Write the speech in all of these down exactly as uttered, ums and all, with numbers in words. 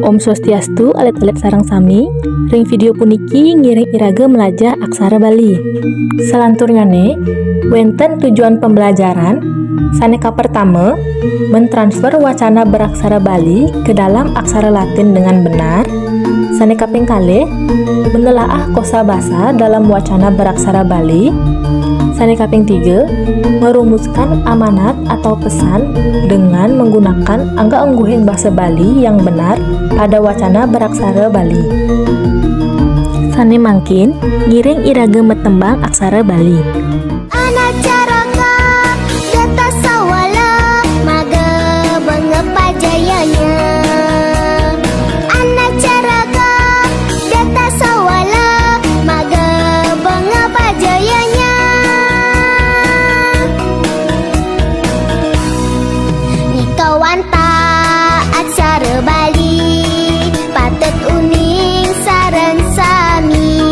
Om Swastiastu, alit-alit sareng sami. Ring video puniki ngiring iraga melajah aksara Bali. Salanturnyane, wenten tujuan pembelajaran. Sane kapertama, mentransfer wacana beraksara Bali ke dalam aksara Latin dengan benar. Sane kaping kalih, menelaah kosa basa dalam wacana beraksara Bali. Sane kaping tiga, merumuskan amanat atau pesan dengan menggunakan angga-ungguhing basa Bali yang benar pada wacana beraksara Bali. Sane mangkin, ngiring iraga matembang aksara Bali. Anacaraka data sawala maga benga pajayanya. Anacaraka data sawala maga benga pajayanya. Nikawanta aksara Bali patut uning sareng sami.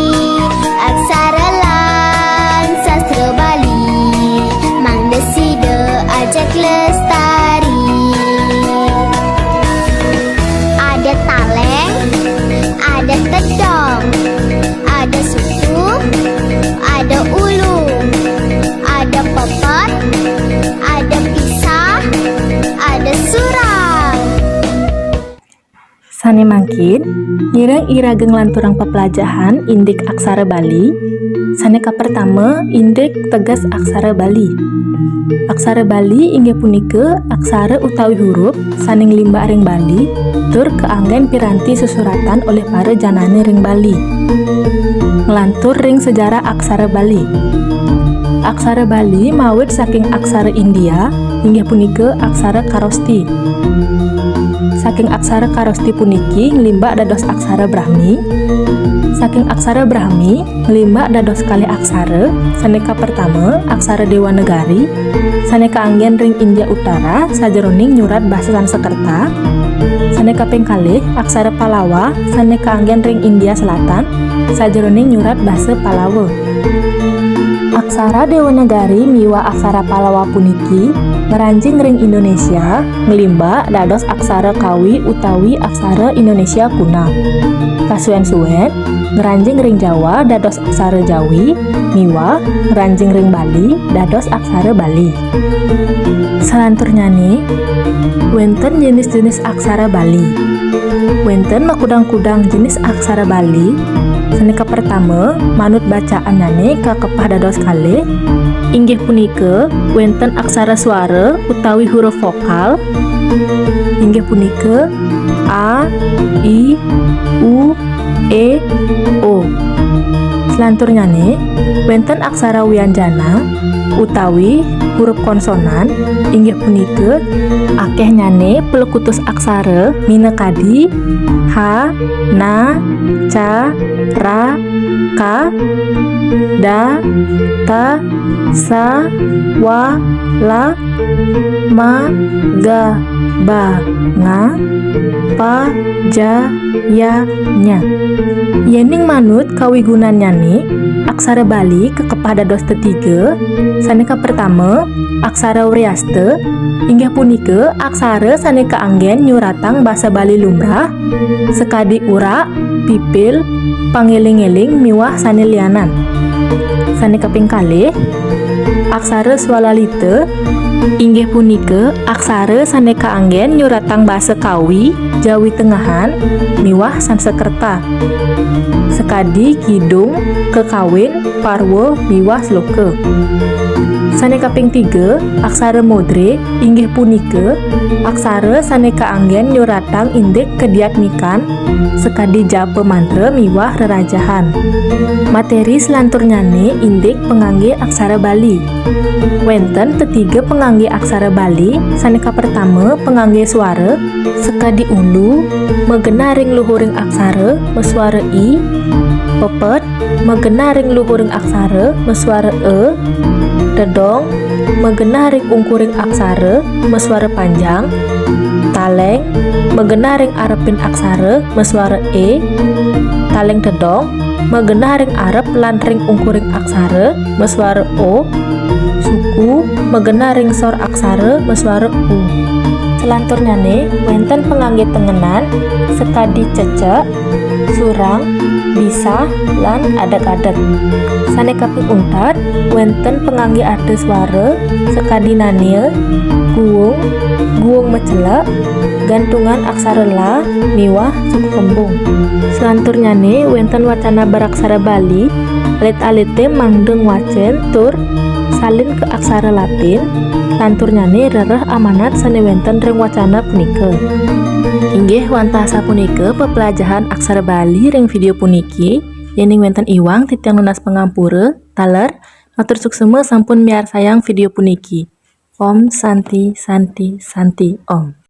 Aksara lan sastra Bali mangda sida ajak lestari. Ada taleng, ada tedong, ada suku, ada ulu, ada pepet, ada pisah, ada surang. Sane mangkin, ngiring iraga nglanturang pepelajahan indik aksara Bali. Sane kapertama, indik teges aksara Bali. Aksara Bali inggih punika aksara utawi huruf sane nglimbak ring Bali, tur kaanggen piranti sesuratan olih para janane ring Bali. Nglantur ring sejarah aksara Bali. Aksara Bali mawit saking aksara India, inggih punika aksara Kharoshthi. Saking aksara Kharoshthi puniki nglimbak dados aksara Brahmi. Saking aksara Brahmi nglimbak dados kalih aksara, sane kapertama aksara Dewanagari, sane kaanggen ring India Utara sajeroning nyurat basa Sanskerta. Sane kaping kalih aksara Pallawa, sane kaanggen ring India Selatan sajeroning nyurat basa Pallawa. Aksara Dewanagari miwah aksara Pallawa puniki ngranjing ring Indonesia, nglimbak dados aksara Kawi utawi aksara Indonesia Kuna. Kasuwen-suwen, ngranjing ring Jawa dados aksara Jawi, miwah ngranjing ring Bali dados aksara Bali. Salanturnyane, wenten jenis-jenis aksara Bali. Wenten makudang-kudang jenis aksara Bali. Sane kapertama, manut bacaannyane kakepah dados kalih, inggih punika wenten aksara suara utawi huruf vokal, inggih punika A, I, U, E, O. Salanturnyane, wenten aksara wianjana utawi huruf konsonan, inggih punika akehnyane plekutus aksara minakadi ha, na, ca, ra, ka, da, ta, sa, wa, la, ma, ga, ba, nga, pa, ja, ya, nya. Yening manut kawigunannyane, aksara Bali kakepah dados tetiga, sane kapertama, aksara Wreasta, inggih punika aksara sane kaanggen nyuratang basa Bali lumrah, sakadi urak, pipil, pangeling-eling miwah sane lianan. Sane kaping kalih, aksara Swalalita, inggih punika aksara sane kaanggen nyuratang basa Kawi, Jawi Tengahan, miwah Sanskerta. Sakadi kidung, kakawin, parwa, miwah sloka. Sane kaping tiga, aksara Modre, inggih punika aksara sane kaanggen nyuratang indik kadiatmikan, sakadi japa mantra miwah rerajahan. Materi salanturnyane indik pangangge aksara Bali. Wenten tetiga pangangge aksara Bali, sane kapertama pangangge suara, sakadi ulu, magenah ring luhuring aksara, masuara i, pepet, magenah ring luhuring aksara, masuara e, tedong, magenah ring ungkuring aksara, masuara panjang, taleng, magenah ring arepin aksara, masuara e, taleng tedong, magenah ring arep lan ring ungkuring aksara, masuara o, suku, magenah ring sor aksara, masuara u. Selanturnyane wenten pangangge tengenan sakadi cecek, surang, bisah, lan adeg-adeg. Sane kaping untat wenten pangangge ardaswara sakadi nania, guung, guung macelek, gantungan aksara la miwah suku kembung. Selanturnyane wenten wacana beraksara Bali, alit-alite mangda ngwacen tur salin ka aksara Latin, lanturnyane rereh amanat sane wenten ring wacana punika. Inggih wantah sapunika peplajahan aksara Bali ring video puniki. Yening wenten iwang titiang nunas pangampura, taler, matur suksma sampun miarsayang video puniki. Om Santi, Santi, Santi, Om.